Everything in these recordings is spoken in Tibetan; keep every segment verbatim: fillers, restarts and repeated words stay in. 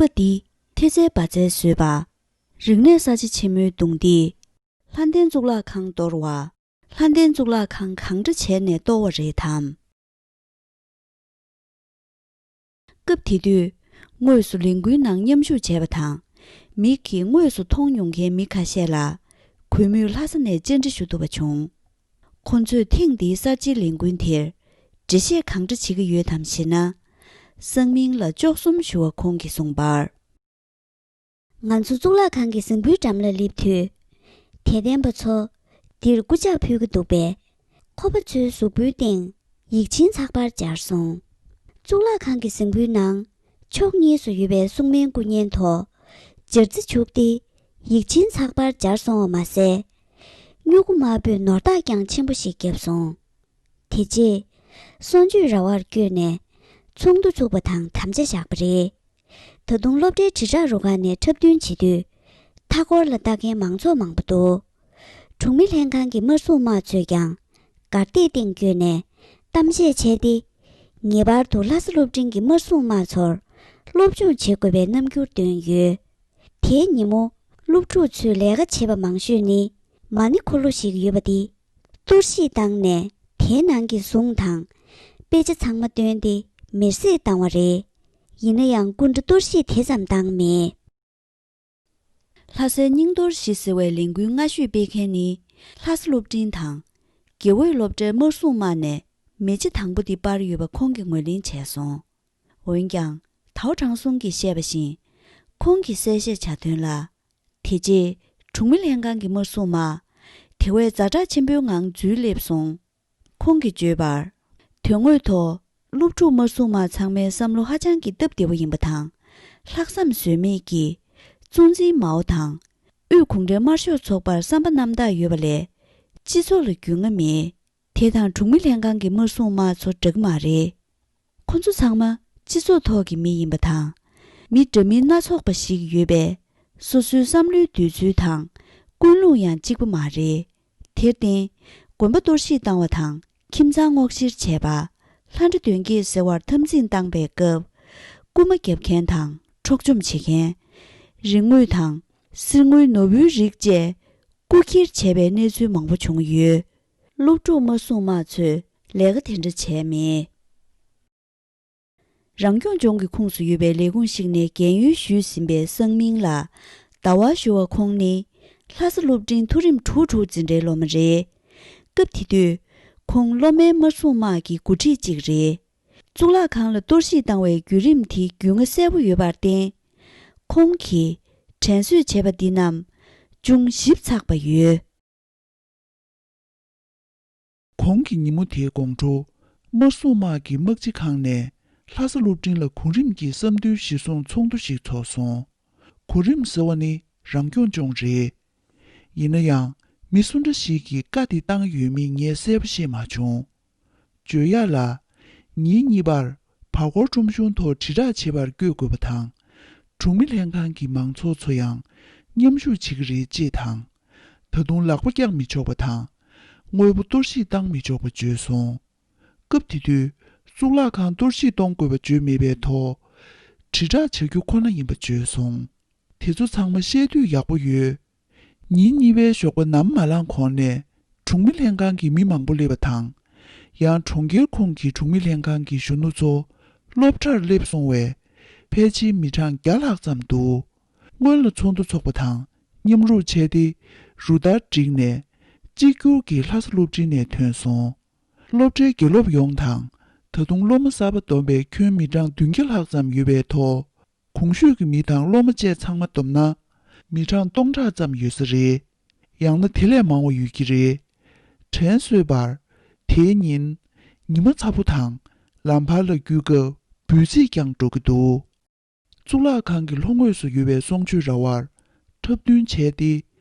པ་འདི་ཐེལ་ཙེ་འབར་རྫས་བཟོས་པ། རིག་གནས་གསར་བརྗེ་ཆེན་མོའི་གདུང་འདིས་ལྷ་ལྡན་གཙུག་ལག་ཁང་གཏོར་བ། ལྷ་ལྡན་གཙུག་ལག་ཁང་གང་འདྲ་བྱས་ནས་གཏོར་བ་རེད་དམ། སྐབས་དེ་དུས་དངོས་སུ་ལས་འགུལ་ནང་མཉམ་ཞུགས་བྱས་པ་དང་། མིག་གིས་དངོས་སུ་མཐོང་མྱོང་མཁན་མི་ཁ་ཤས་ལ་གུས་མོས་ལྷ་ས་ནས་བཅར་འདྲི་ཞུ་ཐུབ་པ་བྱུང་། ཁོ་ཚོས་ཐེངས་འདིའི་གསར་བརྗེའི་ལས་འགུལ་དེར་འགྲེལ་བཤད་གང་འདྲ་བྱེད་ཀྱི་ཡོད་དམ་ཞེ་ན། སང་མིང་ལ་ཅོག་གསུམ་ཞུ་བ་ཁོང་གིས་གསུངས་པར། ང་ཚོ་གཙུག་ལག་ཁང་གི་གཟིམ་ཁུག་འགྲམ་ལ་སླེབས་དུས། དད་ལྡན་པ་ཚོ་འདིར་སྐུ་ཕྱག་ཕུལ་གྱི་འདུག་པས། ཁོ་པ་ཚོའི་གཟུགས་པོའི་སྟེང་ཡིག་ཆེན་ཚགས་པར་སྦྱར་སོང་། གཙུག་ལག་ཁང་གི་གཟིམ་ཁུག་ནང་ཕྱོགས་གཉིས་སུ་ཡོད་པའི་སྲུང་མའི་སྐུ་བརྙན་ཐོག་སྦྱར་རྩི་བྱུགས་ཏེ་ཡིག་ཆེན་ཚགས་པར་སྦྱར་སོང་བ་མ་ཟད། སྨྱུ་གུ་དམར་པོས་ནོར་བདག་ཀྱང་ཆེན་པོ་ཞིག་བརྒྱབ་སོང་། དེ་རྗེས། གསོལ་མཆོད་ར་བར་བསྐྱོད་ནས་ཚོགས་འདུ་ཚུགས་པ་དང་དམ་བཅའ་བཞག་པ་རེད། ད་དུང་སློབ་གྲྭའི་དྲིལ་བསྒྲགས་རུ་ཁག་ནས་འཁྲབ་སྟོན་བྱེད་དུས། མཐའ་འཁོར་ལ་ལྟ་མཁན་མང་ཚོགས་མང་པོ་འདུག་གྲོང་མི་ལྷན་ཁང་གི་དམར་སྲུང་དམག་ཚོས་ཀྱང་གར་སྟེགས་སྟེང་བསྐྱོད་ནས་གཏམ་བཤད་བྱས་ཏེ། ངེས་པར་དུ་ལྷ་ས་སློབ་འབྲིང་གི་དམར་སྲུང་དམག་ཚོར་སློབ་སྦྱོང་བྱེད་དགོས་པའི་རྣམ་འགྱུར་བཏོན་ཡོད། དེའི་ཉིན་མོ། སློབ་ཕྲུག་ཚོས་ལས་ཀ་བྱེད་པ་མང་ཤོས་ནི་མ་ཎི་འཁོར་ལོ་ཞིག་ཡོད་པ་འདི། གཏོར་བཤིག་བཏང་ནས་དེའི་ནང་གི་གཟུངས་དང་དཔེ་ཆ་ཚང་མ་བཏོན་ཏེ་མེར་སྲེག་བཏང་བ་རེད། ཡིན་ན་ཡང་སྐུ་འདྲ་གཏོར་བཤིག་དེ་ཙམ་བཏང་མེད། ལྷ་སའི་རྙིང་གཏོར་བཞི་ཟེར་བའི་ལས་འགུལ་སྔ་ཤོས་སྤེལ་མཁན་ནི་ལྷ་ས་སློབ་འབྲིང་དང་། དགེ་འོས་སློབ་གྲྭའི་དམར་སྲུང་དམག་ནས་མེ་ལྕེ་དང་པོ་འདི་སྤར་ཡོད་པ་ཁོང་གིས་ངོས་ལེན་བྱས་སོང་། འོན་ཀྱང་། ཐའོ་ཁྲང་སུང་གིས་བཤད་པ་བཞིན། ཁོང་གིས་གསལ་བཤད་བྱ་དོན་ལ། དེ་རྗེས་གྲོང་མི་ལྷན་ཁང་གི་དམར་སྲུང་དམག་དེ་བས་ཛ་དྲག་ཆེན་པོའི་ངང་འཛུལ་སླེབས་སོང་། ཁོང་གིས་བརྗོད་པར། དོན་དངོས་ཐོག་སློབ་ཕྲུག་དམར་སྲུང་དམག་ཚང་མའི་བསམ་བློ་ཧ་ཅང་གི་སྟབས་བདེ་བོ་ཡིན་པ་དང་། ལྷག་བསམ་ཟོལ་མེད་ཀྱིས་གཙོ་འཛིན་མའོ་དང་། དབུས་གུང་ཁྲན་དམར་ཤོག་ཚོགས་པར་བསམ་པ་རྣམ་དག་ཡོད་པ་ལས་སྤྱི་ཚོགས་ལ་རྒྱུས་མངའ་མེད། དེ་དང་གྲོང་མི་ལྷན་ཁང་གི་དམར་སྲུང་དམག་ཚོ་འདྲ་གི་མ་རེད། ཁོ་ཚོ་ཚང་མ་སྤྱི་ཚོགས་ཐོག་གི་མི་ཡིན་པ་དང་། མི་འདྲ་མིན་སྣ་ཚོགས་པ་ཞིག་ཡོད་པས། སོ་སོའི་བསམ་བློའི་འདོད་ཚུལ་དང་། ཀུན་སློང་ཡང་གཅིག་པ་མ་རེད། དེར་བརྟེན། དགོན་པ་གཏོར་བཤིག་བཏང་བ་དང་། ཁྱིམ་ཚང་སྔོག་བཤེར་བྱས་པ། ལྷ་འདྲེ་གདོན་བགེགས་ཟེར་བར་འཐབ་འཛིང་བཏང་པའི་སྐབས། རྐུ་མ་རྒྱབ་མཁན་དང་འཕྲོག་བཅོམ་བྱེད་མཁན། རིག་དངོས་དང་། གསེར་དངུལ་ནོར་བུའི་རིགས་བཅས། རྐུ་འཁྱེར་བྱས་པའི་གནས་ཚུལ་མང་པོ་བྱུང་ཡོད། སློབ་ཕྲུག་དམར་སྲུང་དམག་ཚོས་ལས་ཀ་དེ་འདྲ་བྱས་མེད། རང་སྐྱོང་ལྗོངས་ཀྱི་ཁོངས་སུ་ཡོད་པའི་ལས་ཁུངས་ཤིག་ནས་རྒན་ཡོལ་ཞུས་ཟིན་པའི་སང་མིང་ལགས། ཟླ་བ་ཞུ་བ་ཁོང་ནི་ལྷ་ས་སློབ་འབྲིང་མཐོ་རིམ་དྲུག་དྲུག་འཛིན་གྲྭའི་སློབ་མ་རེད། སྐབས་དེ་དུས་ཁོང་སློབ་མའི་དམར་སྲུང་དམག་གི་འགོ་ཁྲིད་ཅིག་རེད། གཙུག་ལག་ཁང་ལ་གཏོར་བཤིག་བཏང་བའི་བརྒྱུད་རིམ་དེའི་རྒྱུས་མངའ་གསལ་པོ་ཡོད་པར་བརྟེན། ཁོང་གིས་དྲན་གསོས་བྱས་པ་འདི་རྣམས་ཅུང་ཞིབ་ཚགས་པ་ཡོད། གོང་གི་ཉིན་མོ་དེའི་དགོང་དྲོ། དམར་སྲུང་དམག་གི་དམག་སྤྱི་ཁང་ནས་ལྷ་ས་སློབ་འབྲིང་ལ་གོང་རིམ་གྱི་བསམ་འདུན་གཞིར་བཟུང་ཚོགས་འདུ་ཞིག་ཚོགས་སོང་། གོང་རིམ་ཟེར་བ་ནི་རང་སྐྱོང་ལྗོངས་རེད། ཡིན་ན་ཡང་མི་སུ་འདྲ་ཞིག་གིས་བཀའ་དེ་བཏང་ཡོད་མིན་ངས་གསལ་པོ་ཤེས་མ་བྱུང་། བརྗོད་ཡག་ལ། ཉིན་གཉིས་པར་བར་སྐོར་ཁྲོམ་གཞུང་ཐོག་དྲིལ་བསྒྲགས་བྱེད་པར་བསྐྱོད་དགོས་པ་དང་། གྲོང་མི་ལྷན་ཁང་གི་མང་ཚོགས་ཚོ་ཡང་མཉམ་ཞུགས་བྱེད་ཀྱི་རེད་ཅེས་དང་། ད་དུང་ལག་པ་བཀྱག་མི་ཆོག་པ་དང་། དངོས་པོ་གཏོར་བཤིག་བཏང་མི་ཆོག་པ་བརྗོད་སོང་། སྐབས་དེ་དུས་གཙུག་ལག་ཁང་གཏོར་བཤིག་གཏོང་དགོས་པ་བརྗོད་མེད་པའི་ཐོག་དྲིལ་བསྒྲགས་བྱ་རྒྱུ་ཁོ་ན་ཡིན་པ་བརྗོད་སོང་། དེ་ཚོ་ཚང་མ་བཤད་དུས་ཡག་པོ་ཡོད། ཉིན་གཉིས་པའི་ཞོགས་པ་ནམ་མ་ལངས་གོང་ནས་གྲོང་མི་ལྷན་ཁང་གི་མི་མང་པོ་སླེབས་པ་དང་། ཡང་གྲོང་ཁྱེར་ཁོངས་ཀྱི་གྲོང་མི་ལྷན་ཁང་གི་གཞོན་ནུ་ཚོ་སློབ་གྲྭར་སླེབས་སོང་བས། ཕལ་ཆེར་མི་གྲངས་བརྒྱ་ལྷག་ཙམ་འདུག་སྔོན་ལ་ཚོགས་འདུ་ཚོགས་པ་དང་མཉམ་རུབ་བྱས་ཏེ། རུ་སྟར་བསྒྲིགས་ནས་གཅིག་གྱུར་གྱིས་ལྷ་ས་སློབ་འབྲིང་ནས་ཐོན་སོང་། སློབ་གྲྭའི་དགེ་སློབ་ཡོངས་དང་། ད་དུང་སློབ་མ་གསར་པ་བསྡོམས་པའི་ཁྱོན་མི་གྲངས་བདུན་བརྒྱ་ལྷག་ཙམ་ཡོད་པའི་ཐོག་གོང་ཞུས་ཀྱི་མི་དང་སློབ་མ་བཅས་ཚང་མ་བསྡོམས་ན། མི་གྲངས་སྟོང་ཕྲག་ཙམ་ཡོད་ས་རེད། ཡང་ན་དེ་ལས་མང་བ་ཡོད་ཀྱི་རེད། དྲན་གསོས་པར། དེའི་ཉིན། ཉི་མ་ཚ་པོ་དང་། ལམ་བར་ལ་རྒྱུག་སྐབས་འབུད་ཚིག་ཀྱང་འགྲོ་གི་འདུག་གཙུག་ལག་ཁང་གི་ལྷོ་ངོས་སུ་ཡོད་པའི་གསུང་ཆོས་ར་བར། འཁྲབ་སྟོན་བྱས་ཏེ།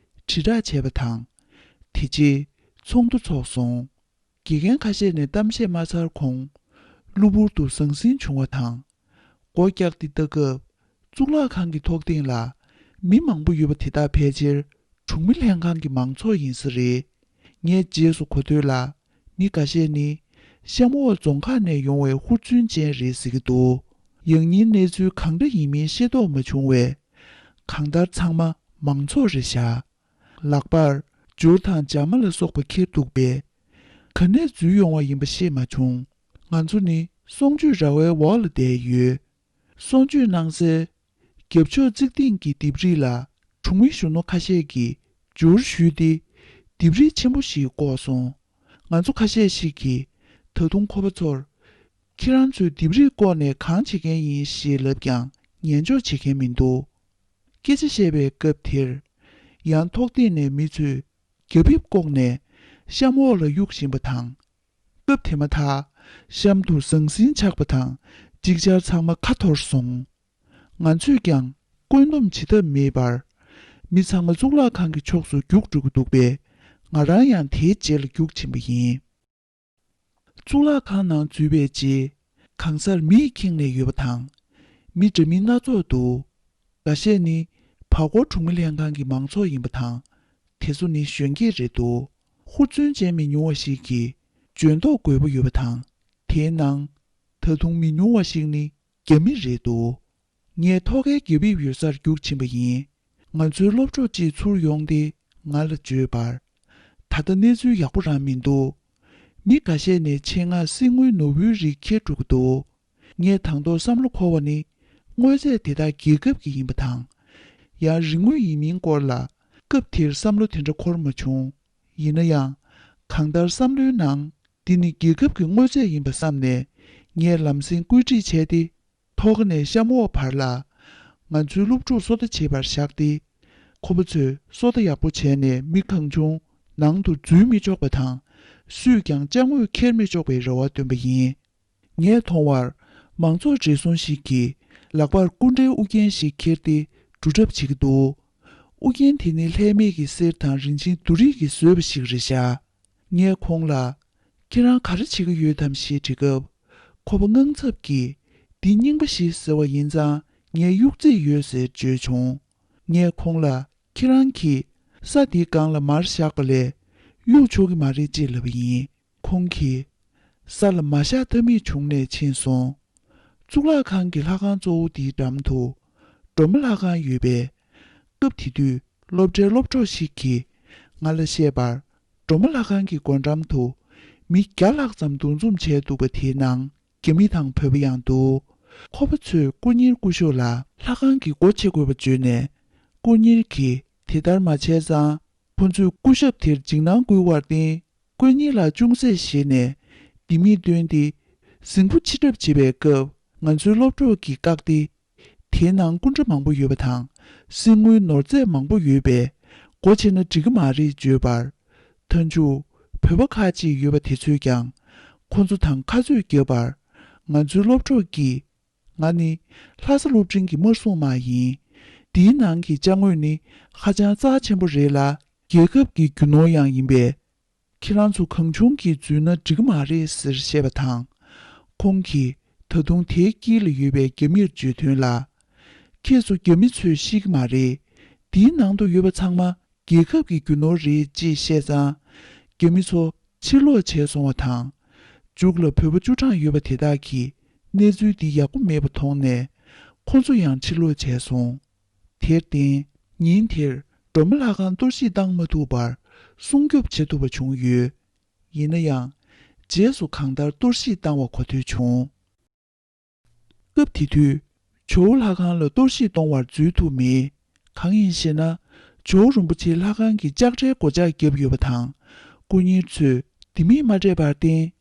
དྲིལ་བསྒྲགས་བྱས་པ་དང་། དེ་རྗེས། ཚོགས་འདུ་ཚོགས་སོང་། དགེ་རྒན་ཁ་ཤས་ནས་གཏམ་བཤད་མ་ཚར་གོང་། གློ་བུར་དུ་ཟང་ཟིང་བྱུང་བ་དང་། སྒོ་བཀྱགས་ཏེ་ལྟ་སྐབས། གཙུག་ལག་ཁང་གི་ཐོག་སྟེང་ལ། མི་མང་པོ་ཡོད་པ་དེ་དག་ཕལ་ཆེར། གྲོང་མི་ལྷན་ཁང་གི་མང་ཚོགས་ཡིན་ས་རེད། ངས་རྗེས་སུ་གོ་ཐོས་ལ། མི་འགའ་ཤས་ནི། གཤམ་འོག་རྫོང་ཁག་ནས་ཡོང་བའི་ཧུར་བརྩོན་ཅན་རེད་ཟེར་གྱི་འདུག་ཡང་སྙིང་གནས་ཚུལ་གང་འདྲ་ཡིན་མིན་ཤེས་རྟོགས་མ་བྱུང་བས། གང་ལྟར་ཚང་མ་མང་ཚོགས་རེད་བཞག། ལག་པར་འཇོར་དང་ཇ་མ་ལ་སོགས་པ་འཁྱེར་འདུག་པས། ག་ནས་འཛུལ་ཡོང་བ་ཡིན་པ་ཤེས་མ་བྱུང་། ང་ཚོ་ནི་གསུང་ཆོས་ར་བའི་འོག་ལ་བསྡད་ཡོད། གསུང་ཆོས་གནང་སའི་རྒྱབ་ཕྱོགས་རྩིག་སྟེང་གི་ལྡེབས་རིས་ལ། གྲོང་མི་གཞོན་ནུ་ཁ་ཤས་ཀྱིས་འབྱོར་ཞུས་ཏེ། ལྡེབས་རིས་ཆེན་པོ་ཞིག་བཀོག་སོང་། ང་ཚོ་ཁ་ཤས་ཤིག་གིས་ད་དུང་ཁོ་པ་ཚོར། ཁྱེད་རང་ཚོས་ལྡེབས་རིས་བཀོག་ནས་གང་བྱེད་མཁན་ཡིན་ཞེས་ལབ་ཀྱང་ཉན་འཇོག་བྱེད་མཁན་མི་འདུག། སྐད་ཆ་བཤད་པའི་སྐབས་དེར། ཡང་ཐོག་སྟེང་ནས་མི་ཚོས་རྒྱ་ཕིབས་བཀོག་ནས་གཤམ་འོག་ལ་གཡུག་བཞིན་པ་དང་། སྐབས་དེ་མ་ཐག་གཤམ་དུ་ཟང་ཟིང་ཆགས་པ་དང་ཅིག་ཅར་ཚང་མ་ཁ་འཐོར་སོང་། ང་ཚོས་ཀྱང་བཀོད་འདོམས་བྱེད་ཐབས་མེད་པར། མི་ཚང་མ་གཙུག་ལག་ཁང་གི་ཕྱོགས་སུ་རྒྱུགས་འགྲོ་གི་འདུག་པས། ང་རང་ཡང་དེའི་རྗེས་ལ་རྒྱུགས་ཕྱིན་པ་ཡིན། གཙུག་ལག་ཁང་ནང་འཛུལ་བའི་རྗེས། གང་སར་མིས་ཁེངས་ནས་ཡོད་པ་དང་། མི་འདྲ་མིན་སྣ་ཚོགས་འདུག། འགའ་ཤས་ནི་བར་སྐོར་གྲོང་མི་ལྷན་ཁང་གི་མང་ཚོགས་ཡིན་པ་དང་། དེ་ཚོ་ནི་གཞོན་སྐྱེས་རེད་འདུག། ཧུར་བརྩོན་བྱེད་མི་ཉུང་བ་ཞིག་གིས་འཇོན་ཐོག་རྒོད་པོ་ཡོད་པ་དང་། དེའི་ནང་ད་དུང་མི་ཉུང་བ་ཞིག་ནི་རྒྱ་མི་རེད་འདུག། ངས་ཐོག་ཁའི་རྒྱ་ཕིབས་ཡོད་སར་རྒྱུགས་ཕྱིན་པ་ཡིན། ང་ཚོའི་སློབ་གྲོགས་གཅིག་ཚུར་ཡོང་སྟེ་ང་ལ་བརྗོད་པར། ད་ལྟ་གནས་ཚུལ་ཡག་པོ་རང་མི་འདུག། མི་འགའ་ཤས་ནས་ཆེད་མངགས་གསེར་དངུལ་ནོར་བུའི་རིགས་འཁྱེར་འགྲོ་གི་འདུག། ངས་དང་ཐོག་བསམ་བློ་འཁོར་བ་ནི། དངོས་རྫས་དེ་དག་རྒྱལ་ཁབ་ཀྱི་ཡིན་པ་དང་། ཡང་རིན་དངུལ་ཡིན་མིན་སྐོར་ལ། སྐབས་དེར་བསམ་བློ་དེ་འདྲ་འཁོར་མ་བྱུང་། ཡིན་ན་ཡང་། གང་ལྟར་བསམ་བློའི་ནང་། འདི་ནི་རྒྱལ་ཁབ་ཀྱི་དངོས་རྫས་ཡིན་པ་བསམ་ནས། ངས་ལམ་སེང་བཀོད་སྒྲིག་བྱས་ཏེ། ཐོག་ཁ་ནས་གཤམ་འོག་བར་ལ། ང་ཚོའི་སློབ་ཕྲུག་བཟོ་ལྟ་བྱེད་པར་བཞག་སྟེ། ཁོ་པ་ཚོས་བཟོ་ལྟ་ཡག་པོ་བྱས་ནས་མི་གང་བྱུང་ནང་དུ་འཛུལ་མི་ཆོག་པ་དང་། སུས་ཀྱང་ཅ་དངོས་འཁྱེར་མི་ཆོག་པའི་རེ་བ་བཏོན་པ་ཡིན། ངས་མཐོང་བར། མང་ཚོགས་བགྲེས་སོང་ཞིག་གིས་ལག་པར་སྐུ་འདྲའི་དབུ་རྒྱན་ཞིག་འཁྱེར་ཏེ་འགྲོ་གྲབས་བྱེད་ཀྱི་འདུག། དབུ་རྒྱན་དེ་ནི་ལྷད་མེད་ཀྱི་གསེར་དང་རིན་ཆེན་དུ་རིགས་ཀྱིས་བཟོས་པ་ཞིག་རེད་བཞག། ངས་ཁོང་ལ། ཁྱེད་རང་ག་རེ་བྱེད་ཀྱི་ཡོད་དམ་ཞེས་དྲིས་སྐབས། ཁོ་པ་དངངས་འཚབ་ཀྱིས། འདི་རྙིང་པ་ཞིག་ཟེར་བ་ཡིན་ཙང་ངས་གཡུག་རྩིས་ཡོད་ཟེར་བརྗོད་བྱུང་། ངས་ཁོང་ལ། ཁྱེད་རང་གིས་ས་འདིའི་སྒང་ལ་མར་བཞག་པ་ལས་གཡུག་ཆོག་གི་མ་རེད་ཅེས་ལབ་པ་ཡིན། ཁོང་གིས་ས་ལ་མ་བཞག་ཐབས་མེད་བྱུང་ནས་ཕྱིན་སོང་། གཙུག་ལག་ཁང་གི་ལྷ་ཁང་གཙོ་བོ་དེའི་འགྲམ་དུ་སྒྲོལ་མ་ལྷ་ཁང་ཡོད་པས། སྐབས་དེ་དུས་སློབ་གྲྭའི་སློབ་གྲོགས་ཤིག་གིས་ང་ལ་བཤད་པར། སྒྲོལ་མ་ལྷ་ཁང་གི་སྒོ་འགྲམ་དུ་མི་བརྒྱ་ལྷག་ཙམ་འདུ་འཛོམས་བྱས་འདུག་པ་དེའི་ནང་རྒྱ་མི་དང་བོད་པ་ཡང་འདུག། ཁོ་པ་ཚོས་སྐུ་གཉེར་སྐུ་ཞབས་ལ་ལྷ་ཁང་གི་སྒོ་ཕྱེ་དགོས་པ་བརྗོད་ནས། སྐུ་གཉེར་གྱིས་དེ་ལྟར་མ་བྱས་ཙང་། ཁོ་ཚོས་སྐུ་ཞབས་དེར་འཇིགས་སྣང་བསྐུལ་བར་བརྟེན། སྐུ་གཉེར་ལ་ཅུང་ཟད་ཞེད་ནས་ལྡེ་མིག་བཏོན་ཏེ། གཟིམ་ཁུག་ཕྱི་གྲབས་བྱེད་པའི་སྐབས། ང་ཚོའི་སློབ་གྲོགས་ཀྱིས་བཀག་སྟེ། དེའི་ནང་སྐུ་འདྲ་མང་པོ་ཡོད་པ་དང་། གསེར་དངུལ་ནོར་རྫས་མང་པོ་ཡོད་པས། སྒོ་ཕྱེ་ན་འགྲིག་གི་མ་རེད་བརྗོད་པར། མཐའ་མཇུག་བོད་པ་ཁག་ཅིག་ཡོད་པ་དེ་ཚོས་ཀྱང་། ཁོ་ཚོ་དང་ཁ་རྩོད་བརྒྱབ་པར། ང་ཚོའི་སློབ་གྲོགས་ཀྱིས། ང་ནི་ལྷ་ས་སློབ་འབྲིང་གི་དམར་སྲུང་དམག་ཡིན། འདིའི་ནང་གི་ཅ་དངོས་ནི་ཧ་ཅང་རྩ་ཆེན་པོ་རེད་ལ། རྒྱལ་ཁབ་ཀྱི་རྒྱུ་ནོར་ཡང་ཡིན་པས། ཁྱེད་རང་ཚོ་གང་བྱུང་གིས་འཛུལ་ན་འགྲིག་གི་མ་རེད་ཟེར་བཤད་པ་དང་། ཁོང་གིས་ད་དུང་དེའི་དཀྱིལ་ལ་ཡོད་པའི་རྒྱ་མིར་བརྗོད་དོན་ལ། ཁྱེད་ཚོ་རྒྱ་མི་ཚོས་ཤེས་ཀྱི་མ་རེད། འདིའི་ནང་དུ་ཡོད་པ་ཚང་མ་རྒྱལ་ཁབ་ཀྱི་རྒྱུ་ནོར་རེད་ཅེས་བཤད་ཙང་། རྒྱ་མི་ཚོ་ཕྱིར་ལོག་བྱས་སོང་བ་དང་། མཇུག་ལ་བོད་པ་བཅུ་གྲངས་ཡོད་པ་དེ་དག་གིས་གནས་ཚུལ་འདི་ཡག་པོ་མེད་པ་མཐོང་ནས། ཁོ་ཚོ་ཡང་ཕྱིར་ལོག་བྱས་སོང་། དེར་བརྟེན། ཉིན་དེར་སྒྲོལ་མ་ལྷ་ཁང་གཏོར་བཤིག་བཏང་མ་ཐུབ་པར་སྲུང་སྐྱོབ་བྱེད་ཐུབ་པ་བྱུང་ཡོད། ཡིན་ན་ཡང་། རྗེས་སུ་གང་ལྟར་གཏོར་བཤིག་བཏང་བ་གོ་ཐོས་བྱུང་། སྐབས་དེ་དུས། ཇོ་བོ་ལྷ་ཁང་ལ་གཏོར་བཤིག་གཏོང་བར་འཛུལ་ཐུབ་མེད། གང་ཡིན་ཞེ་ན། ཇོ་བོ་རིན་པོ་ཆེའི་ལྷ་ཁང་གི་ལྕགས་དྲའི་སྒོ་ལྕགས་བརྒྱབ་ཡོད་པ་དང་། སྐུ་གཉེར་ཚོས་ལྡེ་མིག་མ་སྤྲད་པར་བརྟེན།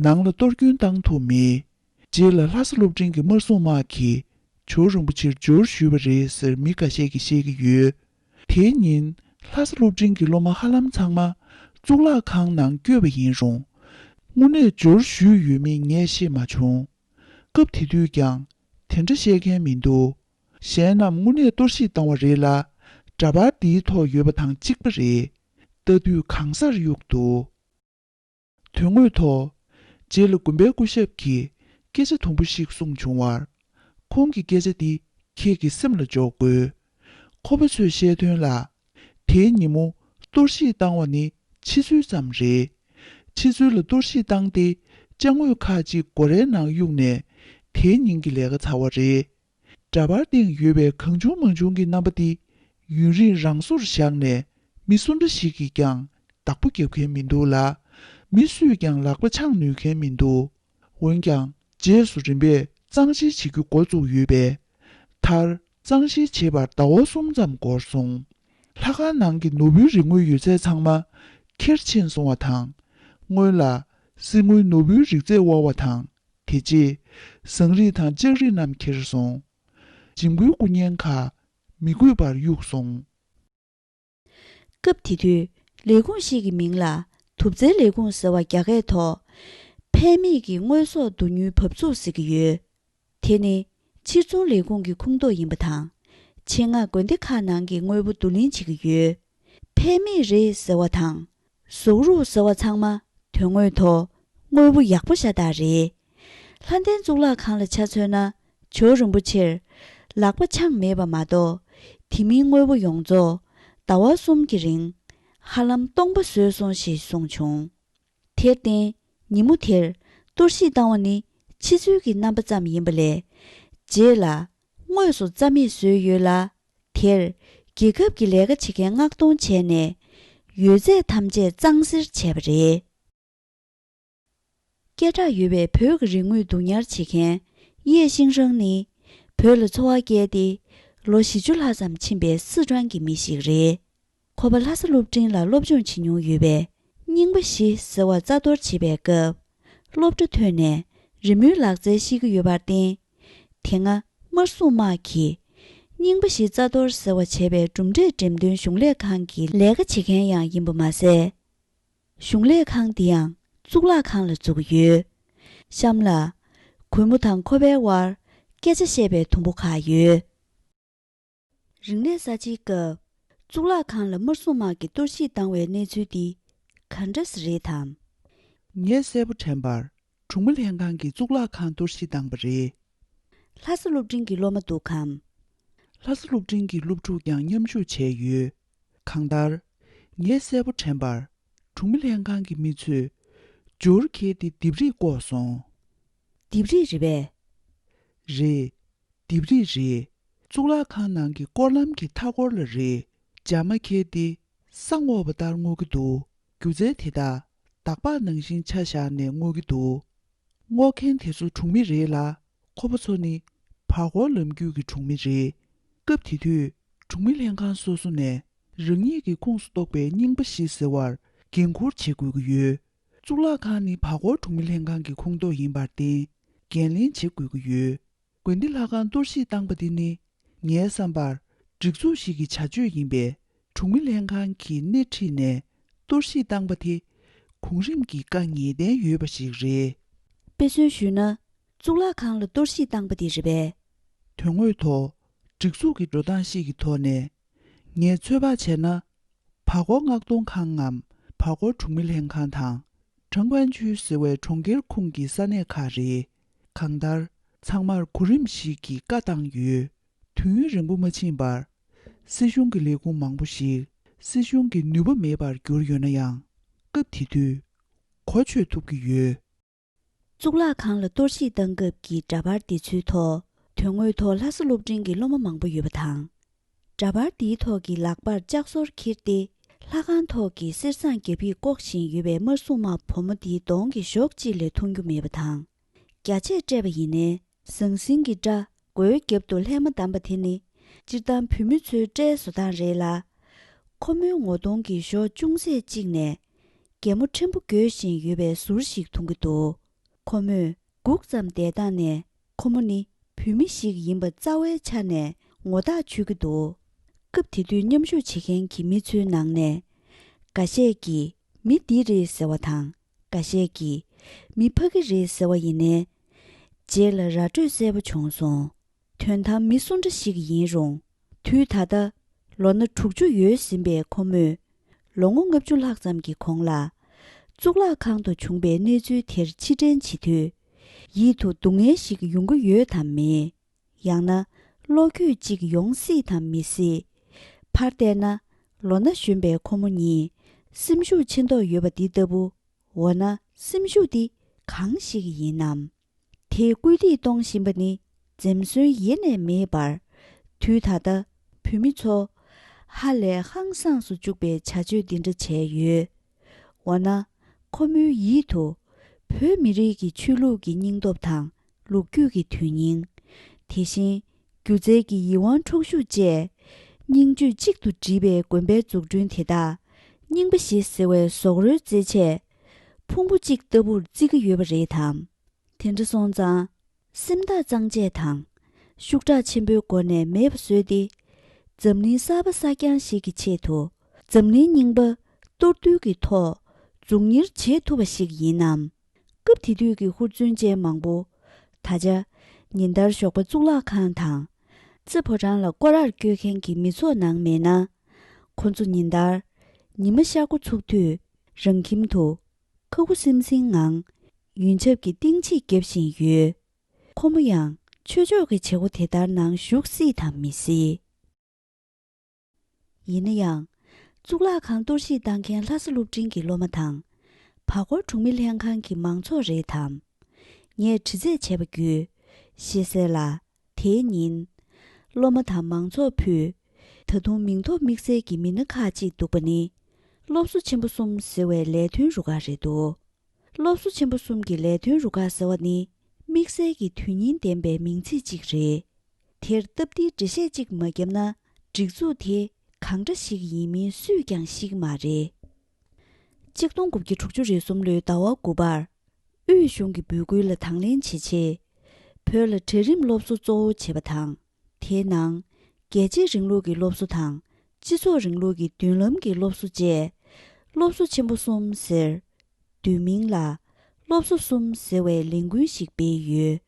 ནང་ལ་གཏོར་སྐྱོན་བཏང་ཐུབ་མེད། རྗེས་ལ་ལྷ་ས་སློབ་འབྲིང་གི་དམར་སྲུང་དམག་གིས་ཇོ་བོ་རིན་པོ་ཆེར་འབྱོར་ཞུས་པ་རེད་ཟེར་མི་འགའ་ཤས་ཀྱིས་བཤད་ཀྱི་ཡོད། དེའི་ཉིན་ལྷ་ས་སློབ་འབྲིང་གི་སློབ་མ་ཧ་ལམ་ཚང་མ་གཙུག་ལག་ཁང་ནང་བསྐྱོད་པ་ཡིན་རུང་། དངོས་གནས་འབྱོར་ཞུས་ཡོད་མེད་ངས་ཤེས་མ་བྱུང་། སྐབས་དེ་དུས་ཀྱང་དེ་འདྲ་བཤད་མཁན་མི་འདུག། གཞན་རྣམས་དངོས་གནས་གཏོར་བཤིག་བཏང་བ་རེད་ལ། འདྲ་པར་འདིའི་ཐོག་ཡོད་པ་དང་གཅིག་པ་རེད། ལྟ་དུས་གང་སར་གཡུགས་འདུག། དོན་དངོས་ཐོག། རྗེས་ལ་དགོན་པའི་སྐུ་ཞབས་ཀྱིས་སྐད་ཆ་དུམ་བུ་ཞིག་གསུངས་བྱུང་བར། ཁོང་གི་སྐད་ཆ་འདི་ཁྱེད་ཀྱི་སེམས་ལ་འཇོག་དགོས། ཁོ་པ་ཚོས་བཤད་དོན་ལ། དེའི་ཉིན་མོ་གཏོར་བཤིག་བཏང་བ་ནི་ཕྱི་ཚུལ་ཙམ་རེད། ཕྱི་ཚུལ་ལ་གཏོར་བཤིག་བཏང་སྟེ་ཅ་དངོས་ཁག་ཅིག་སྒོ་རའི་ནང་གཡུགས་ནས། དེའི་ཉིན་གྱི་ལས་ཀ་ཚར་བ་རེད། འདྲ་པར་སྟེང་ཡོད་པའི་གང་བྱུང་མང་བྱུང་གི་རྣམ་པ་འདི་ཡུན་རིང་རང་སོར་བཞག་ནས་མི་སུ་འདྲ་ཞིག་གིས་ཀྱང་བདག་པོ་རྒྱབ་མཁན་མི་འདུག་ལ། མི་སུས་ཀྱང་ལག་པ་འཆང་ནུས་མཁན་མི་འདུག་འོན་ཀྱང་རྗེས་སུ་རིམ་པས་གཙང་བཤེར་བྱེད་རྒྱུ་འགོ་བཙུགས་ཡོད་པས། མཐར་གཙང་བཤེར་བྱེད་པར་ཟླ་བ་གསུམ་ཙམ་འགོར་སོང་། ལྷ་ཁང་ནང་གི་ནོར་བུའི་རིག་དངོས་ཡོད་ཚད་ཚང་མ་ཁྱེར་ཕྱིན་སོང་བ་དང་། སྔོན་ལ་གསེར་དངུལ་ནོར་བུའི་རིག་རྫས་དབོར་བ་དང་། དེ་རྗེས་ཟངས་རིས་དང་ལྕགས་རིས་རྣམས་ཁྱེར་སོང་། འཇིམ་སྐུའི་སྐུ་བརྙན་ཁག་མི་དགོས་པར་གཡུགས་སོང་། སྐབས་དེ་དུས་ལས་ཁུངས་ཤིག་གི་མིང་ལ་དུག་རྫས་ལས་ཁུངས་ཟེར་བ་རྒྱ་སྐད་ཐོག་ཕན་མེད་ཀྱི་དངོས་ཟོག་བསྡུ་ཉོའི་བབས་ཚུགས་ཟེར་གྱི་ཡོད། དེ་ནི་ཕྱིར་ཚོང་ལས་ཁུངས་ཀྱི་ཁོངས་གཏོགས་ཡིན་པ་དང་། ཆེད་མངགས་དགོན་སྡེ་ཁག་ནང་གི་དངོས་པོ་བསྡུ་ལེན་བྱེད་ཀྱི་ཡོད། ཕན་མེད་རེད་ཟེར་བ་དང་། ཟུག་རུག་ཟེར་བ་ཚང་མ་དོན་དངོས་ཐོག་དངོས་པོ་ཡག་པོ་ཤ་སྟག་རེད། ལྷ་ལྡན་གཙུག་ལག་ཁང་ལ་ཆ་མཚོན་ན། ཇོ་རིན་པོ་ཆེར་ལག་པ་འཆང་མེད་པ་མ་གཏོགས། དེ་མིན་དངོས་པོ་ཡོངས་རྫོགས་ཟླ་བ་གསུམ་གྱི་རིང་ཧ་ལམ་སྟོང་པ་བཟོས་སོང་ཞེས་གསུངས་བྱུང་། དེར་བརྟེན། ཉིན་མོ་དེར་གཏོར་བཤིག་བཏང་བ་ནི་ཕྱི་ཚུལ་གྱི་རྣམ་པ་ཙམ་ཡིན་པ་ལས། རྗེས་ལ་དངོས་སུ་རྩ་མེད་བཟོས་ཡོད་ལ། དེར་རྒྱལ་ཁབ་ཀྱི་ལས་ཀ་བྱེད་མཁན་མངགས་གཏོང་བྱས་ནས། ཡོད་ཚད་ཐམས་ཅད་གཙང་སེལ་བྱས་པ་རེད། སྐད་གྲགས་ཡོད་པའི་བོད་ཀྱི་རིག་དངོས་བསྡུ་ཉར་བྱེད་མཁན་ཡེ་ཤིང་ཧྲང་ནི། བོད་ལ་འཚོ་བ་བསྐྱལ་ཏེ་ལོ་བཞི་བཅུ་ལྷག་ཙམ་ཕྱིན་པའི་སི་ཁྲོན་གྱི་མི་ཞིག་རེད། ཁོ་པ་ལྷ་ས་སློབ་འབྲིང་ལ་སློབ་སྦྱོང་བྱེད་མྱོང་ཡོད་པས། རྙིང་པ་བཞི་ཟེར་བ་རྩ་གཏོར་བྱེད་པའི་སྐབས། སློབ་གྲྭ་ཐོན་ནས་རི་མོའི་ལག་རྩལ་ཤེས་ཀྱི་ཡོད་པར་བརྟེན། དེ་སྔ་དམར་སྲུང་དམག་གིས་རྙིང་པ་བཞི་རྩ་གཏོར་ཟེར་བ་བྱས་པའི་གྲུབ་འབྲས་འགྲེམས་སྟོན་གཞུང་ལས་ཁང་གི་ལས་ཀ་བྱེད་མཁན་ཡང་ཡིན་པ་མ་ཟད། གཞུང་ལས་ཁང་འདི་ཡང་གཙུག་ལག་ཁང་ལ་འཛུགས་ཡོད། གཤམ་ལ། གུས་མོ་དང་ཁོ་པའི་དབར་སྐད་ཆ་བཤད་པའི་དུམ་བུ་ཁག་ཡོད། རིག་གནས་གསར་བརྗེའི་སྐབས། གཙུག་ལག་ཁང་ལ་དམར་སྲུང་དམག་གིས་གཏོར་བཤིག་བཏང་བའི་གནས་ཚུལ་འདི་ག་འདྲ་རེད་དམ། ངས་གསལ་པོ་དྲན་པར། གྲོང་མི་ལྷན་ཁང་གིས་གཙུག་ལག་ཁང་གཏོར་བཤིག་བཏང་པ་རེད། ལྷ་ས་སློབ་འབྲིང་གི་སློབ་མ་འདུག་གམ། ལྷ་ས་སློབ་འབྲིང་གི་སློབ་ཕྲུག་ཀྱང་མཉམ་ཞུགས་བྱས་ཡོད། གང་ལྟར། ངས་གསལ་པོ་དྲན་པར། གྲོང་མི་ལྷན་ཁང་གི་མི་ཚོས་ཇོར་ཁེལ་ཏེ་ལྡེབས་རིས་བཀོག་སོང་། ལྡེབས་རིས་རེད་པས། རེད། ལྡེབས་རིས་རེད། གཙུག་ལག་ཁང་ནང་གི་སྐོར་ལམ་གྱི་མཐའ་འཁོར་ལ་རེད། འཇབ་མ་ཁེལ་ཏེ་ས་སྔོག་པ་ལྟར་སྔོག་གི་འདུག་སྒྱུ་རྩལ་དེ་དག་འདག་པ་ནང་བཞིན་ཆ་བཞག་ནས་སྔོག་གི་འདུག་སྔོག་མཁན་དེ་ཚོ་གྲོང་མི་རེད་ལ། ཁོ་པ་ཚོ་ནི་བར་སྐོར་ལམ་རྒྱུད་ཀྱི་གྲོང་མི་རེད། སྐབས་དེ་དུས་གྲོང་མི་ལྷན་ཁང་སོ་སོ་ནས་རང་ཉིད་ཀྱི་ཁོངས་སུ་གཏོགས་པའི་རྙིང་པ་བཞི་ཟེར་བར་འགན་འཁུར་བྱེད་དགོས་ཀྱི་ཡོད། གཙུག་ལག་ཁང་ནི་བར་སྐོར་གྲོང་མི་ལྷན་ཁང་གི་ཁོངས་གཏོགས་ཡིན་པར་བརྟེན། འགན་ལེན་བྱེད་དགོས་ཀྱི་ཡོད། དགོན་སྡེ་ལྷ་ཁང་གཏོར་བཤིག་བཏང་པ་འདི་ནི། ངའི་བསམ་པར། སྒྲིག་འཛུགས་ཤིག་གི་བྱ་སྤྱོད་ཡིན་པས། གྲོང་མི་ལྷན་ཁང་གིས་སྣེ་ཁྲིད་ནས་གཏོར་བཤིག་བཏང་པ་དེ། གོང་རིམ་གྱི་དཀའ་ངལ་ལྡན་ཡོད་པ་ཞིག་རེད། དཔེ་མཚོན་ཞུས་ན། གཙུག་ལག་ཁང་ལ་གཏོར་བཤིག་བཏང་པ་དེ་རེད་པས། དོན་དངོས་ཐོག་སྒྲིག་འཛུགས་ཀྱི་འགྲོ་སྟངས་ཤིག་གི་ཐོག་ནས། ངས་ཚོད་དཔག་བྱས་ན། བར་སྐོར་མངགས་གཏོང་ཁང་ངམ་བར་སྐོར་གྲོང་མི་ལྷན་ཁང་དང་། ཁྲང་ཀོན་ཆུས་ཟེར་བའི་གྲོང་ཁྱེར་ཁོངས་ཀྱི་ས་གནས་ཁག་རེད། གང་ལྟར། ཚང་མར་གོ་རིམ་ཞིག་གིས་བཀའ་བཏང་ཡོད། དུས་ཡུན་རིང་པོ་མ་ཕྱིན་པར། སྲིད་གཞུང་གི་ལས་ཁུངས་མང་པོ་ཞིག་སྲིད་གཞུང་གི་ནུས་པ་མེད་པར་གྱུར་ཡོད་ན་ཡང་། སྐབས་དེ་དུས་གོ་ཆོད་ཐུབ་ཀྱི་ཡོད། གཙུག་ལག་ཁང་ལ་གཏོར་བཤིག་བཏང་སྐབས་ཀྱི་འདྲ་པར་འདི་ཚོའི་ཐོག་དོན་དངོས་ཐོག་ལྷ་ས་སློབ་འབྲིང་གི་སློབ་མ་མང་པོ་ཡོད་པ་དང་། འདྲ་པར་འདིའི་ཐོག་གི་ལག་པར་ལྕགས་སོར་འཁྱེར་ཏེ། ལྷ་ཁང་ཐོག་གི་གསེར་ཟངས་རྒྱ་ཕིགས་བཀོག་བཞིན་ཡོད་པའི་དམར་སྲུང་དམག་བུ་མོ་འདིའི་གདོང་གི་གཞོགས་གཅིག་ལས་མཐོང་རྒྱུ་མེད་པ་དང་། བརྒྱ་ཆས་སྤྲས་པ་ཡིན་ནའི། ཟང་ཟིང་གི་སྐྲ་མགོའི་རྒྱབ་ཏུ་ལྷས་མ་བསྡམས་པ་དེ་ནི། སྤྱིར་བཏང་བུད་མེད་ཚོའི་སྐྲའི་བཟོ་སྟངས་རེད་ལ། ཁོ་མོའི་ངོ་གདོང་གི་གཞོགས་ཅུང་ཟད་གཅིག་ནས། རྒྱལ་མོ་ཕྲན་བུ་འགྱོད་བཞིན་ཡོད་པའི་ཟུར་ཞིག་མཐོང་གི་འདུག་ཁོ་མོས་སྒུག་ཙམ་བསྡད་སྟངས་ནས། ཁོ་མོ་ནི་བུད་མེད་ཞིག་ཡིན་པ་རྩ་བའི་ཆ་ནས་ངོ་ཐག་ཆོད་ཀྱི་འདུག་སྐབས་དེ་དུས་མཉམ་ཞུགས་བྱེད་མཁན་གྱི་མི་ཚོའི་ནང་ནས། འགའ་ཤས་ཀྱིས་མི་འདི་རེད་ཟེར་བ་དང་། འགའ་ཤས་ཀྱིས་མི་ཕ་གི་རེད་ཟེར་བ་ཡིན་ནའི། རྗེས་ལ་ར་སྤྲོད་གསལ་པོ་བྱུང་སོང་། དོན་དམ་མི་སུ་འདྲ་ཞིག་ཡིན་རུང་། དུས་ད་ལྟ་ལོ་ན་དྲུག་ཅུ་ཡོལ་ཟིན་པའི་ཁོ་མོས། ལོ་ངོ་ལྔ་བཅུ་ལྷག་ཙམ་གྱི་གོང་ལ། གཙུག་ལག་ཁང་དུ་བྱུང་པའི་གནས་ཚུལ་དེར་ཕྱིར་དྲན་བྱེད་དུས། ཡིད་དུ་སྡུག་བསྔལ་ཞིག་ཡོང་གི་ཡོད་དམ་མེད། ཡང་ན་བློ་འགྱོད་ཅིག་ཡོང་སྲིད་དམ་མི་སྲིད། ཕར་བལྟས་ན། ལོ་ན་གཞོན་པའི་ཁོ་མོ་གཉིས་སེམས་ཤུགས་ཆེ་མདོག་ཡོད་པ་འདི་ལྟ་བུ། འོ་ན་སེམས་ཤུགས་འདི་གང་ཞིག་ཡིན་ནམ། དེས་སྐུལ་འདེད་གཏོང་བཞིན་པ་ནི་འཛེམ་ཟོན་ཡེ་ནས་མེད་པར། དུས་ད་ལྟ་བོད་མི་ཚོ་ཧ་ལས་ཧང་སངས་སུ་བཅུག་པའི་བྱ་སྤྱོད་འདི་འདྲ་བྱས་ཡོད། འོ་ན། ཁོ་མོའི་ཡིད་དུ། བོད་མི་རིགས་ཀྱི་ཆོས་ལུགས་ཀྱི་སྙིང་སྟོབས་དང་ལོ་རྒྱུས་ཀྱི་དོན་སྙིང་། དེ་བཞིན། སྒྱུ་རྩལ་གྱི་ཡིད་དབང་འཕྲོག་ཤུགས་བཅས། སྙིང་བཅུད་གཅིག་ཏུ་བསྒྲིལ་བའི་དགོན་པའི་འཛུགས་སྐྲུན་དེ་དག་རྙིང་པ་ཞེས་ཟེར་བའི་ཟོག་རོའི་རྩེད་ཆས་ཕུང་པོ་གཅིག་ལྟ་བུར་བརྩི་གི་ཡོད་པ་རེད་དམ། དེ་འདྲ་སོང་ཙང་། སེམས་ཐག་གཙང་བཅད་དང་། ཤུགས་དྲག་ཆེན་པོའི་སྒོ་ནས་མེད་པ་བཟོས་ཏེ། འཛམ་གླིང་གསར་པ་གསར་རྐྱང་ཞིག་གི་ཆེད་དུ། འཛམ་གླིང་རྙིང་པ་གཏོར་འདོན་གྱི་ཐོག་རྫོང་གཉེར་བྱེད་ཐུབ་པ་ཞིག་ཡིན་ནམ། སྐབས་དེ་དུས་ཀྱི་ཧུར་བརྩོན་ཅན་མང་པོ། ད་ཆ། ཉིན་ལྟར་ཞོགས་པ་གཙུག་ལག་ཁང་དང་། རྩེ་ཕོ་བྲང་ལ་སྐོར་རར་བསྐྱོད་མཁན་གྱི་མི་ཚོགས་ནང་མེད་ན། ཁོ་ཚོ་ཉིན་ལྟར། ཉི་མ་ཤར་འགོ་ཚུགས་དུས། རང་ཁྱིམ་དུ། ཁ་ཁུ་སིམ་སིམ་ངང་། ཡུན་ཆབ་ཀྱི་ལྟེང་ཕྱེད་བརྒྱབ་བཞིན་ཡོད། ཁོ་མོ་ཡང་ཆོས་ཕྱོགས་ཀྱི་བྱེད་སྒོ་དེ་ལྟར་ནང་ཞུགས་སྲིད་དམ་མི་སྲིད། ཡིན་ན་ཡང་། གཙུག་ལག་ཁང་གཏོར་བཤིག་བཏང་མཁན་ལྷ་ས་སློབ་འབྲིང་གི་སློབ་མ་དང་། བར་སྐོར་གྲོང་མི་ལྷན་ཁང་གི་མང་ཚོགས་རེད་དམ། ངས་དྲི་རྩད་བྱས་པ་བརྒྱུད། ཤེས་གསལ་ལ། དེའི་ཉིན། སློབ་མ་དང་མང་ཚོགས་ཕུད། ད་དུང་མིང་ཐོ་དམིགས་བསལ་གྱི་མི་སྣ་ཁག་ཅིག་འདུག་པ་ནི། སློབ་གསོ་ཆེན་པོ་གསུམ་ཟེར་བའི་ལས་དོན་རུ་ཁག་རེད་འདུག་སློབ་གསོ་ཆེན་པོ་གསུམ་གྱི་ལས་དོན་རུ་ཁག་ཟེར་བ་ནི། དམིགས་བསལ་གྱི་དོན་སྙིང་ལྡན་པའི་མིང་ཚིག་ཅིག་རེད། དེར་སྟབས་བདེའི་འགྲེལ་བཤད་ཅིག་མ་བརྒྱབ་ན། སྒྲིག་འཛུགས་དེ་གང་འདྲ་ཞིག་ཡིན་མིན་སུས་ཀྱང་ཤེས་ཀྱི་མ་རེད། གཅིག་སྟོང་དགུ་བརྒྱ་དྲུག་ཅུ་རེ་གསུམ་ལོའི་ཟླ་བ་དགུ་པར། དབུས་གཞུང་གི་འབོད་སྐུལ་ལ་དང་ལེན་བྱེད་ཆེད། བོད་ལ་གྲལ་རིམ་སློབ་གསོ་གཙོ་བོ་བྱེད་པ་དང་། དེའི་ནང་། རྒྱལ་གཅེས་རིང་ལུགས་ཀྱི་སློབ་གསོ་དང་། སྤྱི་ཚོགས་རིང་ལུགས་ཀྱི་མདུན་ལམ་གྱི་སློབ་གསོ་བཅས། སློབ་གསོ་ཆེན་པོ་གསུམ་ཟེར། བསྡུས་མིང་ལ། སློབ་གསོ་གསུམ་ཟེར་བའི་ལས་འགུལ་ཞིག་སྤེལ་ཡོད།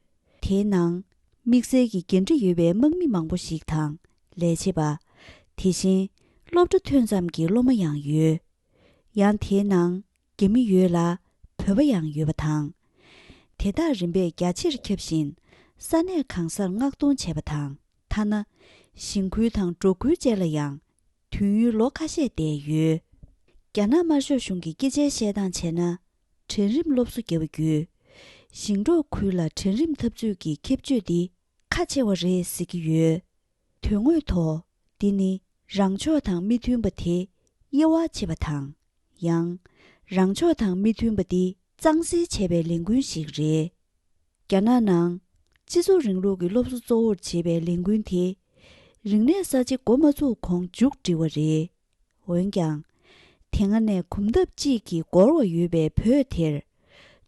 དེའི་ནང་། དམིགས་བསལ་གྱི་འགན་འཁྲི་ཡོད་པའི་དམག་མི་མང་པོ་ཞིག་དང་། ལས་བྱེད་པ། དེ་བཞིན། སློབ་གྲྭ་ཐོན་ཙམ་གྱི་སློབ་མ་ཡང་ཡོད། ཡང་དེའི་ནང་། རྒྱ་མི་ཡོད་ལ། བོད་པ་ཡང་ཡོད་པ་དང་། དེ་དག་རིམ་པས་རྒྱ་ཆེར་ཁྱབ་བཞིན། ས་གནས་གང་སར་མངགས་གཏོང་བྱས་པ་དང་། ཐ་ན། ཞིང་ཁུལ་དང་འབྲོག་ཁུལ་བཅས་ལ་ཡང་། དུས་ཡུན་ལོ་ཁ་ཤས་བསྡད་ཡོད། རྒྱ་ནག་དམར་ཤོག་གཞུང་གི་སྐད་ཆའི་བཤད་སྟངས་བྱས་ན། གྲལ་རིམ་སློབ་གསོ་བརྒྱབ་པ་བརྒྱུད། ཞིང་འབྲོག་ཁུལ་ལ་གྲལ་རིམ་འཐབ་རྩོད་ཀྱི་ཁྱད་ཆོས་འདི་ཁ་ཕྱེ་བ་རེད་ཟེར་གྱི་ཡོད། དོན་དངོས་ཐོག་འདི་ནི་རང་ཕྱོགས་དང་མི་མཐུན་པ་དེ་དབྱེ་བ་ཕྱེ་བ་དང་། ཡང་། རང་ཕྱོགས་དང་མི་མཐུན་པ་འདི་གཙང་སེལ་བྱས་པའི་ལས་འགུལ་ཞིག་རེད། རྒྱ་ནག་ནང་། སྤྱི་ཚོགས་རིང་ལུགས་ཀྱི་སློབ་གསོ་གཙོ་བོར་བྱེད་པའི་ལས་འགུལ་དེ། རིག་གནས་གསར་བརྗེ་འགོ་མ་ཚུགས་གོང་མཇུག་སྒྲིལ་བ་རེད། འོན་ཀྱང་། དེ་སྔ་ནས་གོམ་སྟབས་གཅིག་གིས་འགོར་བ་ཡོད་པའི་བོད་དེར།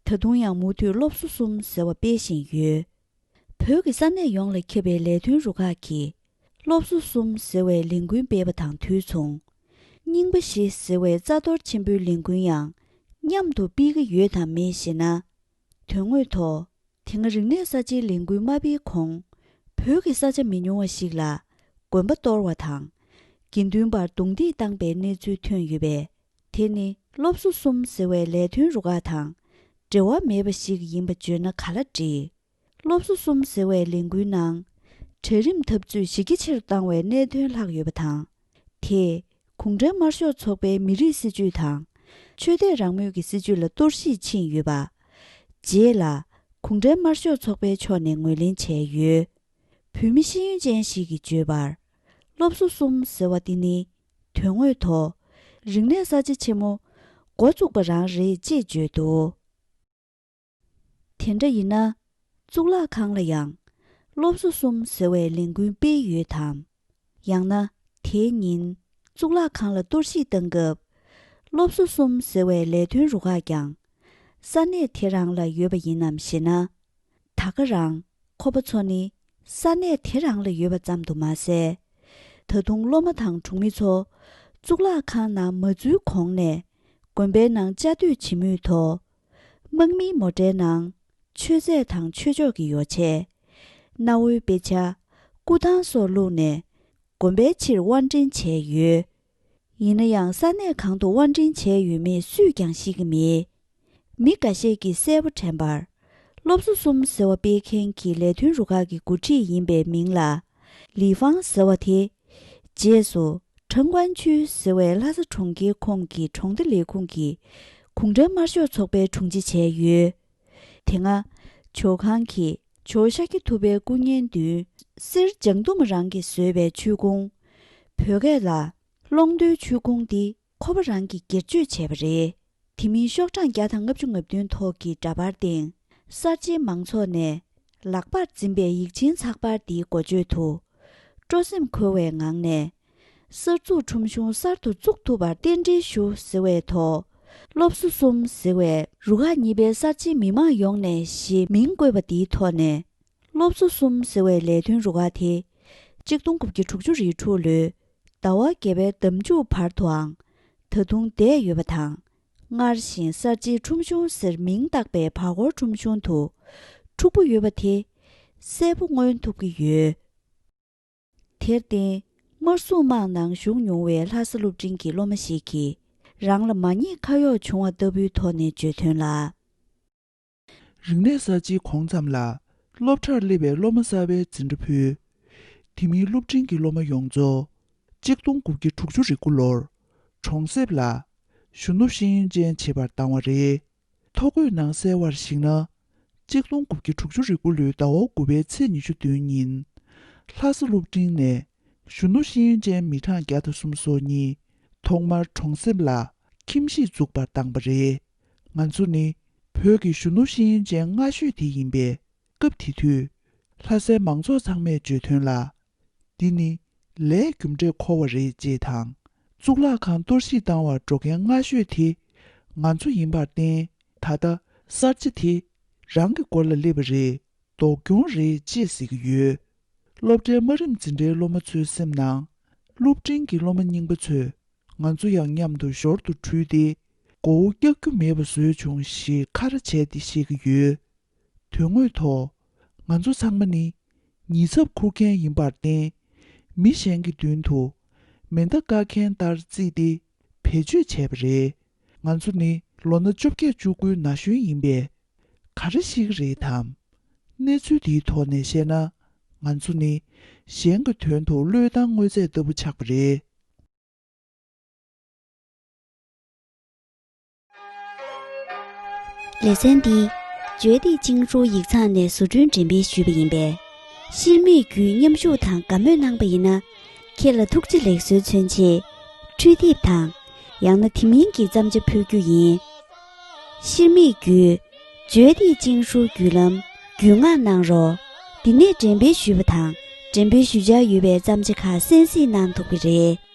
ད་དུང་ཡང་མུ་མཐུད་སློབ་གསོ་གསུམ་ཟེར་བ་སྤེལ་བཞིན་ཡོད། བོད་ཀྱི་ས་གནས་ཡོངས་ལ་ཁྱབ་པའི་ལས་དོན་རུ་ཁག་གིས། སློབ་གསོ་གསུམ་ཟེར་བའི་ལས་འགུལ་སྤེལ་བ་དང་དུས་མཚུངས། རྙིང་པ་བཞི་ཟེར་བའི་རྩ་གཏོར་ཆེན་པོའི་ལས་འགུལ་ཡང་མཉམ་དུ་སྤེལ་གྱི་ཡོད་དམ་མེད་ཞེ་ན། དོན་དངོས་ཐོག་དེ་སྔ་རིག་གནས་གསར་བརྗེའི་ལས་འགུལ་མ་སྤེལ་གོང་། བོད་ཀྱི་ས་ཆ་མི་ཉུང་བ་ཞིག་ལ་དགོན་པ་གཏོར་བ་དང་། དགེ་འདུན་པར་རྡུང་རྡེག་བཏང་པའི་གནས་ཚུལ་ཐོན་ཡོད་པས། དེ་ནི་སློབ་གསོ་གསུམ་ཟེར་བའི་ལས་དོན་རུ་ཁག་དང་འབྲེལ་བ་མེད་པ་ཞིག་ཡིན་པ་བརྗོད་ན་ག་ལ་འགྲིག་སློབ་གསོ་གསུམ་ཟེར་བའི་ལས་འགུལ་ནང་། གྲལ་རིམ་འཐབ་རྩོད་གཞི་རྒྱ་ཆེར་བཏང་བའི་གནད་དོན་ལྷག་ཡོད་པ་དང་། དེས་གུང་ཁྲན་དམར་ཤོག་ཚོགས་པའི་མི་རིགས་སྲིད་བྱུས་དང་། ཆོས་དད་རང་མོས་ཀྱི་སྲིད་བྱུས་ལ་གཏོར་བཤིག་ཕྱིན་ཡོད་པ། རྗེས་ལ་གུང་ཁྲན་དམར་ཤོག་ཚོགས་པའི་ཕྱོགས་ནས་ངོས་ལེན་བྱས་ཡོད། བོད་མི་ཤེས་ཡོན་ཅན་ཞིག་གིས་བརྗོད་པར། སློབ་གསོ་གསུམ་ཟེར་བ་འདི་ནི། དོན་དངོས་ཐོག་རིག་གནས་གསར་བརྗེ་ཆེན་མོ་འགོ་བཙུགས་པ་རང་རེད་ཅེས་བརྗོད་འདུག་དེ་འདྲ་ཡིན་ན། གཙུག་ལག་ཁང་ལ་ཡང་། སློབ་གསོ་གསུམ་ཟེར་བའི་ལས་འགུལ་སྤེལ་ཡོད་དམ། ཡང་ན། དེའི་ཉིན། གཙུག་ལག་ཁང་ལ་གཏོར་བཤིག་བཏང་སྐབས། སློབ་གསོ་གསུམ་ཟེར་བའི་ལས་དོན་རུ་ཁག་ཀྱང་། ས་གནས་དེ་རང་ལ་ཡོད་པ་ཡིན་ནམ་ཞེ་ན། ད་ག་རང་། ཁོ་པ་ཚོ་ནི། ས་གནས་དེ་རང་ལ་ཡོད་པ་ཙམ་དུ་མ་ཟད། ད་དུང་སློབ་མ་དང་གྲོང་མི་ཚོ། གཙུག་ལག་ཁང་ནང་མ་འཛུལ་གོང་ནས། དགོན་པའི་ནང་བཅའ་སྡོད་བྱེད་མུས་ཐོག་དམག་མིའི་མོ་ཊའི་ནང་། མཆོད་རྫས་དང་ཆོས་ཕྱོགས་ཀྱི་ཡོ་བྱད། གནའ་བོའི་དཔེ་ཆ། སྐུ་ཐང་སོགས་བླུགས་ནས། དགོན་པའི་ཕྱིར་དབོར་འདྲེན་བྱས་ཡོད། ཡིན་ན་ཡང་ས་གནས་གང་དུ་དབོར་འདྲེན་བྱས་ཡོད་མེད་སུས་ཀྱང་ཤེས་ཀྱི་མེད། མི་འགའ་ཤས་ཀྱིས་གསལ་པོ་དྲན་པར། སློབ་གསོ་གསུམ་ཟེར་བ་སྤེལ་མཁན་གྱི་ལས་དོན་རུ་ཁག་གི་འགོ་ཁྲིད་ཡིན་པའི་མིང་ལ། ལི་ཧྥང་ཟེར་བ་དེ། རྗེས་སུ། ཁྲང་ཀོན་ཆུས་ཟེར་བའི་ལྷ་ས་གྲོང་ཁྱེར་ཁོངས་ཀྱི་གྲོང་སྡེ་ལས་ཁུངས་ཀྱི་གུང་ཁྲན་དམར་ཤོག་ཚོགས་པའི་དྲུང་ཆེ་བྱས་ཡོད། དེ་སྔ། ཇོ་ཁང་གི་ཇོ་ཤཱཀྱ་ཐུབ་པའི་སྐུ་བརྙན་བདུན། གསེར་ལྗང་དུ་མ་རང་གིས་བཟོས་པའི་མཆོད་ཀོང་། བོད་སྐད་ལ། ཀློང་རྡོལ་མཆོད་ཀོང་འདི་ཁོ་པ་རང་གིས་སྒེར་གཅོད་བྱས་པ་རེད། དེ་མིན་ཤོག་གྲངས་བརྒྱ་དང་ལྔ་བཅུ་ང་བདུན་ཐོག་གི་འདྲ་པར་སྟེང་། གསར་བརྗེའི་མང་ཚོགས་ནས་ལག་པར་འཛིན་པའི་ཡིག་ཆེན་ཚགས་པར་འདིའི་འགོ་བརྗོད་དུ། སྤྲོ་སེམས་འཁོལ་བའི་ངང་ནས། གསར་འཛུགས་ཁྲོམ་གཞུང་གསར་དུ་བཙུགས་ཐུབ་པར་རྟེན་འབྲེལ་ཞུ་ཟེར་བའི་ཐོག་སློབ་གསོ་གསུམ་ཟེར་བའི་རུ་ཁག་གཉིས་པའི་གསར་བརྗེའི་མི་མང་ཡོངས་ནས་ཞེས་མིང་བཀོད་པ་འདིའི་ཐོག་ནས། སློབ་གསོ་གསུམ་ཟེར་བའི་ལས་དོན་རུ་ཁག་དེ། གཅིག་སྟོང་དགུ་བརྒྱ་དྲུག་ཅུ་རེ་དྲུག་ལོའི་ཟླ་བ་བརྒྱད་པའི་ཟླ་མཇུག་བར་དུའང་ད་དུང་བསྡད་ཡོད་པ་དང་། སྔར་བཞིན་གསར་བརྗེའི་ཁྲོམ་གཞུང་ཟེར་མིང་བཏགས་པའི་བར་སྐོར་ཁྲོམ་གཞུང་དུ་འཁྲུག་པོ་ཡོད་པ་དེ་གསལ་པོ་མངོན་ཐུབ་ཀྱི་ཡོད། དེར་བརྟེན། དམར་སྲུང་དམག་ནང་ཞུགས་མྱོང་བའི་ལྷ་ས་སློབ་འབྲིང་གི་སློབ་མ་ཞིག་གིས་རང་ལ་མ་ཉེས་ཁ་གཡོགས་བྱུང་བ་ལྟ་བུའི་ཐོག་ནས་བརྗོད་དོན་ལ། རིག་གནས་གསར་བརྗེའི་གོང་ཙམ་ལ་སློབ་གྲྭར་སླེབས་པའི་སློབ་མ་གསར་པའི་འཛིན་གྲྭ་ཕུད། དེ་མིན་སློབ་འབྲིང་གི་སློབ་མ་ཡོངས་རྫོགས་གཅིག་སྟོང་དགུ་བརྒྱ་དྲུག་ཅུ་རེ་དགུ་ལོར་གྲོང་གསེབ་ལ་གཞོན་ནུ་ཤེས་ཡོན་ཅན་བྱེད་པར་བཏང་བ་རེད། ཐོ་འགོད་ནང་གསལ་བར་གཞིགས་ན། གཅིག་སྟོང་དགུ་བརྒྱ་དྲུག་ཅུ་རེ་དགུ་ལོའི་ཟླ་བ་དགུ་པའི་ཚེས་ཉི་ཤུ་བདུན་ཉིན། ལྷ་ས་སློབ་འབྲིང་ནས་གཞོན་ནུ་ཤེས་ཡོན་ཅན་མི་གྲངས་བརྒྱ་དང་སུམ་ཅུ་སོ་གཉིས་ཐོག་མར་གྲོང་གསེབ་ལ་ཁྱིམ་གཞིས་འཛུགས་པར་བཏང་པ་རེད། ང་ཚོ་ནི་བོད་ཀྱི་གཞོན་ནུ་ཤེས་ཡོན་ཅན་སྔ་ཤོས་དེ་ཡིན་པས། སྐབས་དེ་དུས་ལྷ་སའི་མང་ཚོགས་ཚང་མས་བརྗོད་དོན་ལ། འདི་ནི་ལས་རྒྱུ་འབྲས་འཁོར་བ་རེད་ཅེས་དང་། གཙུག་ལག་ཁང་གཏོར་བཤིག་བཏང་བར་འགྲོ་མཁན་སྔ་ཤོས་དེ་ང་ཚོ་ཡིན་པར་བརྟེན། ད་ལྟ་གསར་བརྗེ་དེ་རང་གི་མགོ་ལ་སླེབས་པ་རེད། ལྡོག་གྱོང་རེད་ཅེས་ཟེར་གྱི་ཡོད། སློབ་གྲྭའི་དམའ་རིམ་འཛིན་གྲྭའི་སློབ་མ་ཚོའི་སེམས་ནང་། སློབ་འབྲིང་གི་སློབ་མ་རྙིང་པ་ཚོས་ང་ཚོ་ཡང་མཉམ་དུ་ཞོར་དུ་དྲུད་དེ་མགོ་བོ་བཀྱག་རྒྱུ་མེད་པ་བཟོས་བྱུང་ཞེས་ཁ་ར་བྱས་ཏེ་བཤད་ཀྱི་ཡོད། དོན་དངོས་ཐོག་ང་ཚོ་ཚང་མ་ནི་ཉེས་ཚབས་འཁུར་མཁན་ཡིན་པར་བརྟེན། མི་གཞན་གྱི་མདུན་དུ་མེ་མདའ་བཀག་མཁན་ལྟར་བརྩིས་ཏེ་བེད་སྤྱོད་བྱས་པ་རེད། ང་ཚོ་ནི་ལོ་ན་བཅོ་བརྒྱད་བཅུ་དགུའི་ན་གཞོན་ཡིན་པས། ག་རེ་ཤེས་ཀྱི་རེད་དམ། གནས་ཚུལ་འདིའི་ཐོག་ནས་བཤད་ན། ང་ཚོ་ནི་གཞན་གྱི་དོན་དུ་བློས་བཏང་དངོས་རྫས་ལྟ་བུ་ཆགས་པ་རེད། ལེ་ཚན་འདི་ཇོ་ཏི་ཅིང་ཧྲུའུ་ཡིག་ཚང་ནས་བཟོ་སྐྲུན་འགྲེམས་སྤེལ་ཞུས་པ་ཡིན་པས། ཤེར་མིག་བརྒྱུད་མཉམ་ཞུགས་དང་དགའ་མོས་གནང་པ་ཡིན་ན། ཁྱེད་ལ་ཐུགས་རྗེ་ལེགས་གསོལ་མཚོན་ཆེད། འཕྲུལ་དེབ་དང་། ཡང་ན་དེ་མིན་གྱི་བརྩམས་བྱ་ཕུལ་རྒྱུ་ཡིན། ཤེར་མིག་བརྒྱུད། ཇོ་ཏི་ཅིང་ཧྲུའུ་བརྒྱུད་ལམ་བརྒྱུད་མངགས་གནང་རོགས། འདི་ནས་འགྲེམས་སྤེལ་ཞུས་པ་དང་འགྲེམས་སྤེལ་ཞུ་འཆར་ཡོད་པའི་བརྩམས་བྱ་ཁག་གསན་གཟིགས་གནང་ཐུབ་ཀྱི་རེད།